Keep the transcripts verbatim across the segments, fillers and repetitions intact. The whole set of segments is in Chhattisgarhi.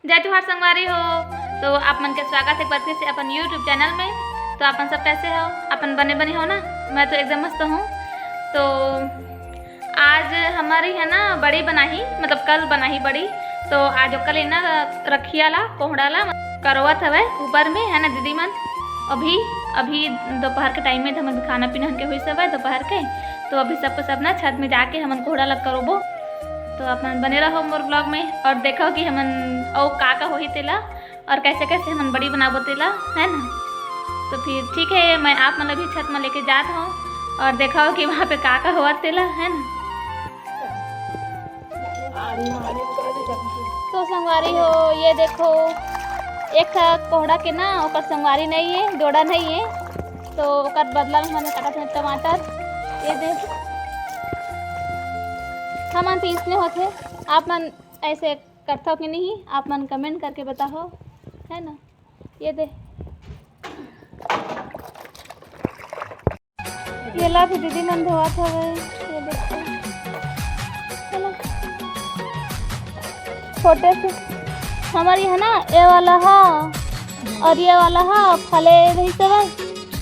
जय जोहार संगवारी हो, तो आप मन के स्वागत है एक बार फिर से अपन YouTube चैनल में। तो आप मन सब कैसे हो? अपन बने बने हो ना? मैं तो एकदम मस्त हूँ। तो आज हमारी है ना बड़ी बनाही, मतलब कल बनाही बड़ी। तो आज ओकर लिए ना रखिया ला, कोहड़ा ला करोवत हवय ऊपर में, है ना दीदी मन। अभी, अभी दोपहर के टाइम में हमन खाना पीना हमन के होइस हवय दोपहर के। तो अभी सबको सब ना छत में जाके हमन कोहड़ा ला करोबो। तो अपन बने रहो मोर ब्लॉग में और देखो कि हमन अउ का का होही तेला और कैसे कैसे हमन बड़ी बनाबो तेला, है ना। तो फिर ठीक है, मैं आप मन ला भी छत में लेके जात हूँ और देखो कि वहाँ पे का का होवत तेला, है ना। तो संगवारी हो, ये देखो, एक ठा कोहड़ा के ना ओकर संगवारी नहीं है, जोड़ा नहीं है, तो ओकर बदला में हमन काटत हन टमाटर। ये दे, हमन तो इसने होथे, आप मन ऐसे करथव कि नहीं, आप मन कमेंट करके बताओ, है ना। ये दे, ये ला भी दीदी मन धोवत हवे। ये देखो, है ना, छोटे से हमर ये है ना, ये वाला हा और ये वाला हा फले रही सवय।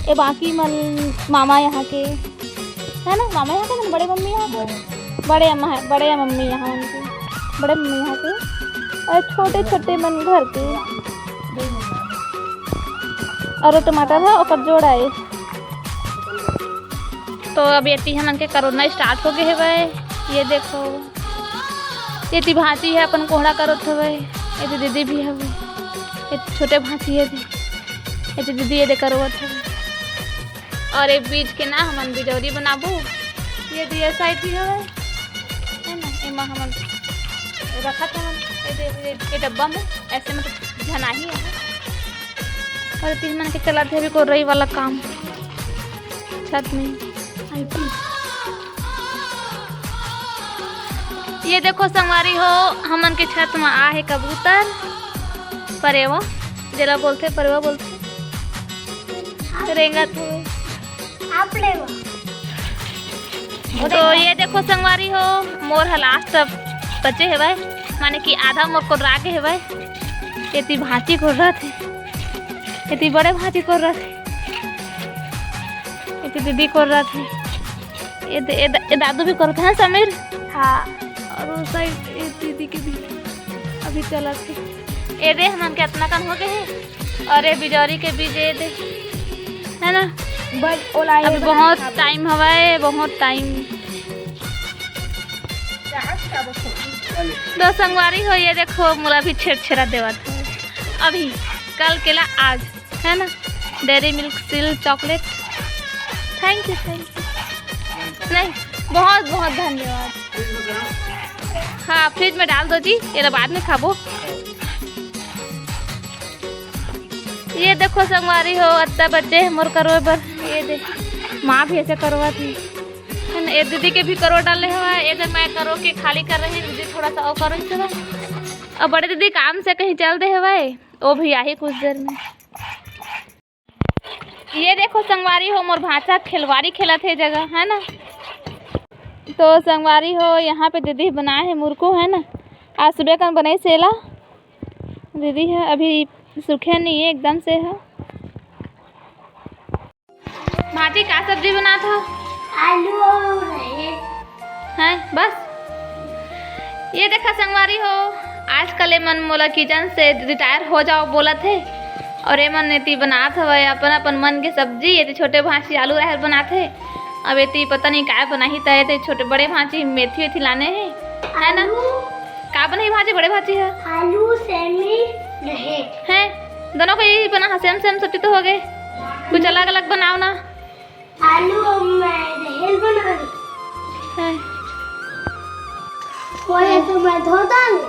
ये बाकी मन मामा यहाँ के, है ना, मामा यहाँ के, बड़े मम्मी यहाँ के, बड़े अम्मा, बड़े मम्मी यहाँ उनके, बड़े मम्मी यहाँ के, और छोटे छोटे मन घर के। और वो टमाटर है, ओकर जोड़ा है। तो अब एती हमन के करोना स्टार्ट हो गए हवय। ये देखो, एती भांची है अपन कोहड़ा करत हवय। एती दीदी भी हवय, एती छोटे भांची है, एती दीदी ये दे करोवत हवय। और ये बीज के ना हमन बिजौरी बनाबो। ये दिया साइड भी हवय, है ना, एमा हमन रखत हवन ये दे, ये, ये डब्बा में ऐसे, मतलब झनाही है। और तीन मन के चलत हे अभी कोरई वाला काम छत में। ये देखो संगवारी हो, हमन के छत में आ हे कबूतर, परेवा, जेला बोलथे परेवा बोलथे, रेंगत हे। आप ले वो। तो ये देखो संगवारी हो, मोर ह लास्ट बचे हेवय, माने कि आधा मोर कोर्रा गे हेवय। एती भांची कोर्रथे, एती बड़े भांची कोर्रथे, एती दीदी कोर्रथे, ये दे-, ये द-, ये दादू भी कोर्रथे, हैं समीर? हाँ। और वो साइड ये दीदी के भी अभी चलत हे। ये दे हमन के अतना कन हो गए हे। और ये बिजौरी के बीज ये दे, है ना? बस ओला ये अभी बना बहुत खाबो। टाइम हवय, बहुत टाइम। तो संगवारी हो, ये देखो, मोला भी छेरछेरा देवत है। अभी कल केला आज, है ना? Dairy milk seal chocolate. Thank you, thank you. नहीं, बहुत बहुत धन्यवाद। हाँ, फ्रिज में डाल दो जी, ये ला बाद में खाबो। ये देखो संगवारी हो, अत्ता बचे हे मोर करोए बर। ये दे, माँ भी ऐसे करवा थी, है ना? ये दीदी के भी करो डाले हवा। ये दे, मैं करो के खाली कर रही, दीदी थोड़ा सा और करो इसे। अब बड़े दीदी काम से कहीं चल दे हवाए, वो भी आही कुछ देर में। ये देखो संगवारी हो, मोर भांचा खेलवारी खेलत हे जगह, है ना? तो संगवारी हो, यहाँ पे दीदी बनाए हे मुरकू, है ना? आज सुबह कन बनाई सेला दीदी है, अभी सूखे नहीं है एकदम से है। भांची का सब्जी बनात हो? आलू और रहे। हैं, बस। ये देखा संगवारी हो, आजकल ये मन मोला किचन से रिटायर हो जाओ बोलत हे, और ये मन एती बनात हवय अपन अपन मन के सब्जी। एती छोटे भांची आलू राहेर बनात हे, अब एती पता नहीं काय बनाही, त एती छोटे बड़े भांची मेथी वेथी लाने हे, है ना? आलू। का बनाही भांची, बड़े भांची है? आलू, सेमी, रहे। हैं, दोनों को यही बना है, सेम सेम सब्जी तो हो गए, कुछ अलग अलग बनाओ ना। आलू और मैं रहेल बना रही। हैं। वो है तो मैं धो डालूं।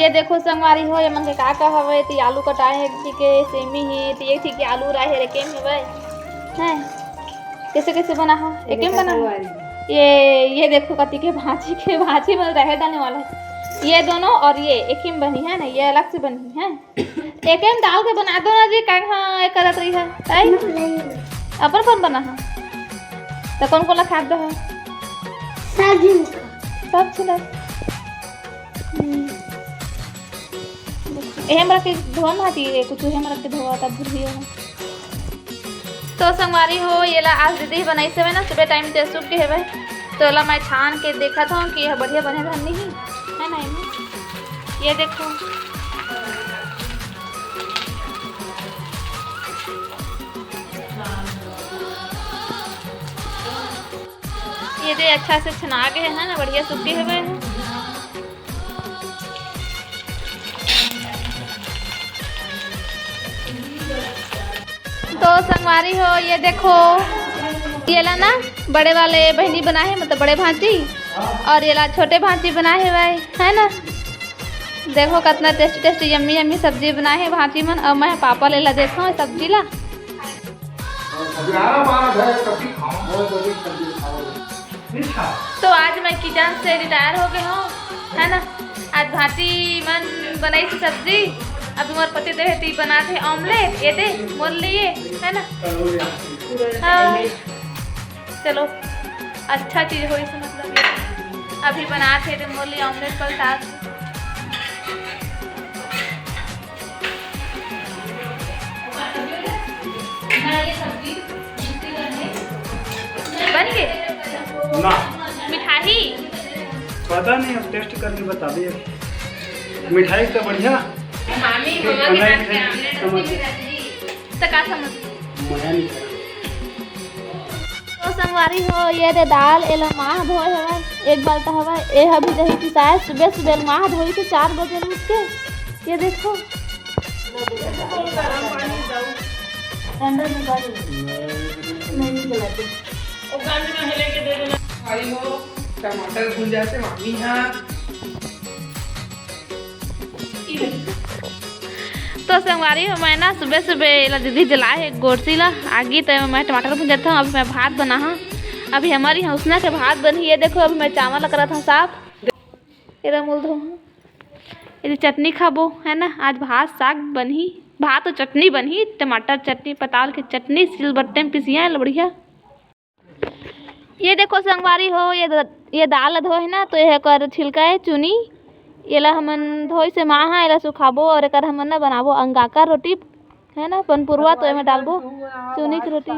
ये देखो संगवारी हो, ये मन के का का हवे, ती आलू कटाए हे, ठीक है, सेमी है, ती एक ठीक आलू राहेर एकेम हवे। हैं, कैसे कैसे बना हो? एकेम बना हो? ये, ये देखो कति के भांची के, भांची में राहेर डालने वाला है। ये दोनों और ये एकेम बनी है ना, ये अलग से बनी है। एकेम डाल के बना दो ना जी, काहे हाँ, एक करत रही है, आई? अपन कौन बना है? तो कौन कौन ला खाद दो है? सब झिन का। सब छिला। एहे म रख के धोवा भांटी, ए कुछ एहे म रख के धोवा, तब धुलही हो। तो संगवारी हो, एला आज दीदी बनाइस हवय ना, सुबह टाइम ते सूख गे हवय, तो एला मैं छान के देखत हूँ कि यह बढ़िया बने धन नहीं है ना। एमे ये देखो, ये दे अच्छा से छना गे है ना, बढ़िया सूख गे हवय। तो संगवारी हो, ये देखो, ये ला ना बड़े वाले बहनी बनाए है, मतलब बड़े भांची, और ये ला छोटे भांची बनाए है भाई, है ना। देखो कितना टेस्टी टेस्टी यम्मी यम्मी सब्जी बनाए है भांची मन। और मैं पापा ले ला देता हूँ सब्जी ला। ग्यारह बारह घर है, तभी खाओ, बहुत जल्दी सब्जी खाओ। तो आज मैं किचन से रिटायर हो गए हूँ, है ना। आज भांची मन बनाई थी सब्जी, अब हमारे पति देव ती बना थे ऑमलेट, ये दे मोर लिए, है ना। हाँ, चलो, अच्छा चीज होई से मतलब ये। अभी बना थे तो मोर लिए ऑमलेट कल साथ। बन गए? ना। मिठाई? पता नहीं, अब टेस्ट करके बताबे। मिठाई तो बढ़िया। मामी, फिर मम्मा के बनाई हाथ के मिठाई ऑमलेट समझ। अच्छी मिठाई। तो का समझ? मजा नहीं आया। तो संगवारी हो, ये दे दाल, एला माँ धोए हवय, एक बाल्टा हवय। ए ह भी दही पिसाए, सुबह सुबह माँ धोई थे चार बजे उठ के। ये देखो, ठंडा निकाल। नहीं निकलाते। भाई हो, टमाटर भूंजा से मामी हा। तो संगवारी हो, मैं ना सुबह सुबह एला दीदी जलाए हे गोरसी ला आगी, तो मैं टमाटर भूंजत हूँ। अभी मैं भात बना हूँ, अभी हमारी हौसना के भात बनही। ये देखो, अभी मैं चावल ला करत हूँ साफ। एला मोल धो हूँ, ये चटनी खाबो, है ना। आज भात साग बनही, भात और चटनी बनही, टमाटर चटनी, पताल के चटनी, सिलबट्टे में पिसिया है, बढ़िया। ये देखो संगवारी हो, ये द-, ये दाल ला धोए हे ना, तो ये कर छिलका है चुनी। एला हमन धोई से माँ हा, एला सुखाबो और एकर हमन ना बनाबो अंगाकर रोटी, है ना, पनपुरवा, तो एमे डालबो चुनी के रोटी।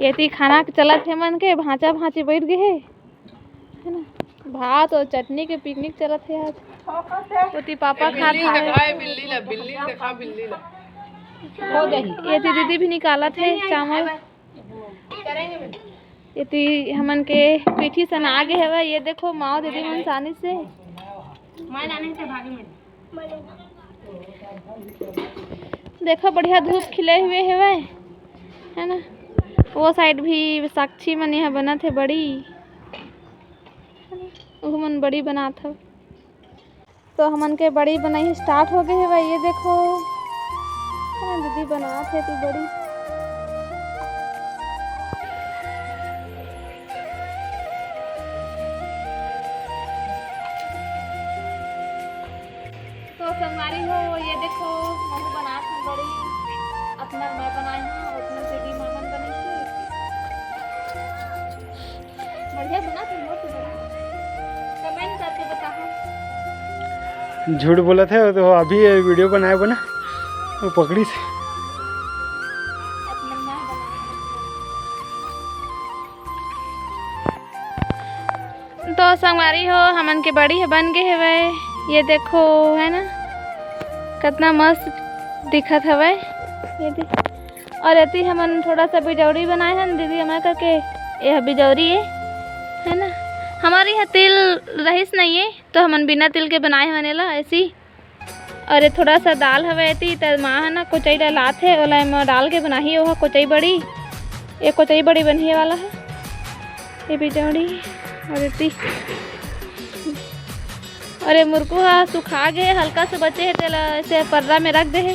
एती खाना के चलत हे मन के, भांचा भांची बैठ गए हे, है ना। भात और चटनी के पिकनिक चलत हे आज। ओती पापा खात बिल्ली हे। दिखा, बिल्ली ला, बिल्ली दिखा, बिल्ली ला। एती दीदी भी निकालत हे चावल। एती हमन के पीठी सना गे हवय। ये देखो, माँ दीदी मन सानी से। मैं नानी से भागी में। देखो, बढ़िया धूप खिले हुए हवय, है ना। वो साइड भी साक्षी मन यहाँ बनत हे बड़ी, है ना? उहू मन बड़ी बनात हव। तो हमन के बड़ी बनाई स्टार्ट हो गई हवय। ये देखो, है ना, दीदी बनात हे तू बड़ी। तो संगवारी हो, ये देखो, महू बनात हूँ बड़ी। अपना मैं बनाई हूँ, अपना दीदी मामन बनाई थी। बढ़िया बना थे, मस्त बना। कमेंट करके बताओ। झूठ बोलत हे, वो तो अभी ये वीडियो बनाए बना, वो पकड़ी से। अपना मैं बनाई हूँ। तो संगवारी हो, हमन के बड़ी ह बन गे हवय। ये देखो, है ना, कितना मस्त दिखत हवय। ये दे-, और एती हमन थोड़ा सा बिजौरी बनाए हन, दीदी हमर करके, ये ह बिजौरी ए, है ना। हमर इहाँ तिल रहिस नइये, तो हमन बिना तिल के बनाए हन एला ऐसी। और ये थोड़ा सा दाल हवय एती, त माँ ह ना कोचई ला लात हे, ओला एमा डाल के बनाही, ओहा कोचई बड़ी, ये कोचई बड़ी बनही वाला हे, ये बिजौड़ी। और एती, और ये मुरकू ह सुखा गे, हल्का से बचे हे, तेला ऐसे पर्रा में रख दे हे।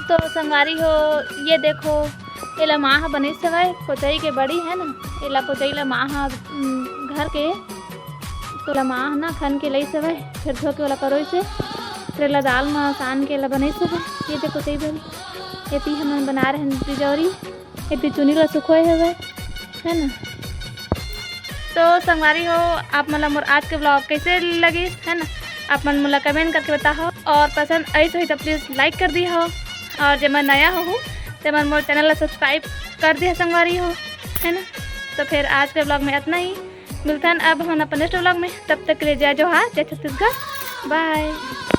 तो संगवारी हो, ये देखो, एला माँ ह बनेस हवय, कोचई के बड़ी है ना, एला कोचई ला माँ ह, उम, घर के, तो एला माँ ह ना खन के लइस हवय, फिर धो के ओला करोइस हे, फिर एला दाल म सान के एला बनेस हवय। ये देखो, कोचई बड़ी, एती हमन बना रहे हैं बिजौरी। एती चुनी ला सुखोए हवय, है ना। तो संगवारी हो, आप मन ला मोर आज के vlog कैसे लगिस, है ना, आप मन मोला comment करके बताओ। और पसंद आइस होही तो please like कर दिहो। और जेमन नया होहू, तेमन मोर channel ला subscribe कर दिहा संगवारी हो, है ना। तो फिर आज के vlog में इतना ही, मिलथन अब हमन अपन next vlog में। तब तक के लिए जय जोहार, जय छत्तीसगढ़, bye।